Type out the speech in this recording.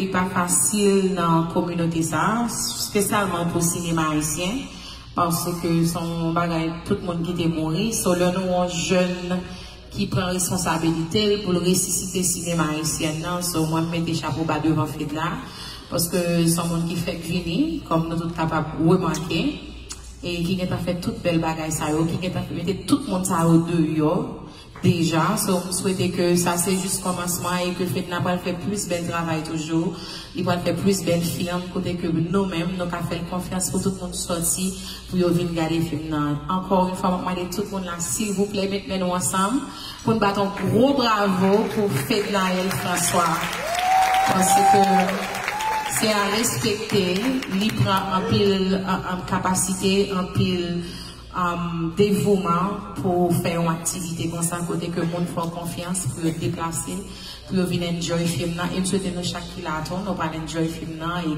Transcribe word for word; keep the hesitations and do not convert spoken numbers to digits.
li pa fasil nan kominote sa, espesyalman pou sinema ayisyen, paske se yon bagay tout moun kite mouri. So, lè nou wè yon jèn ki pran responsabilite l pou l resisite sinema ayisyèn nan, so, mwen, m mete chapo ba devan Fedla, paske se yon moun ki fèk vini, kòm nou tout kapab remake, e ki gentan fè tout bèl bagay sa yo, ki gentan mete tout moun sa yo deyò deja. So, m swete ke sa se jis kòmansman e ke Fedna pral fè plis bèl travay toujou. Li pral fè plis bèl fim kote ke nou menm, nou ka fè l konfyans pou tout moun sòti pou yo vin gade fim nan. Ankò yon fwa, m ap mande tout moun la, silvouplè, met men nou ansanm pou n bat yon gwo bravo pou Fednaelle François. Paske se a respekte, li pran anpil, an, an kapasite, anpil, um, devouman pou fè yon aktivite konsa kote ke moun fè w konfyans pou yo deplase, pou yo vin enjoy fim nan. E m swete nou chak ki la a tou, nou pral enjoy fim nan. E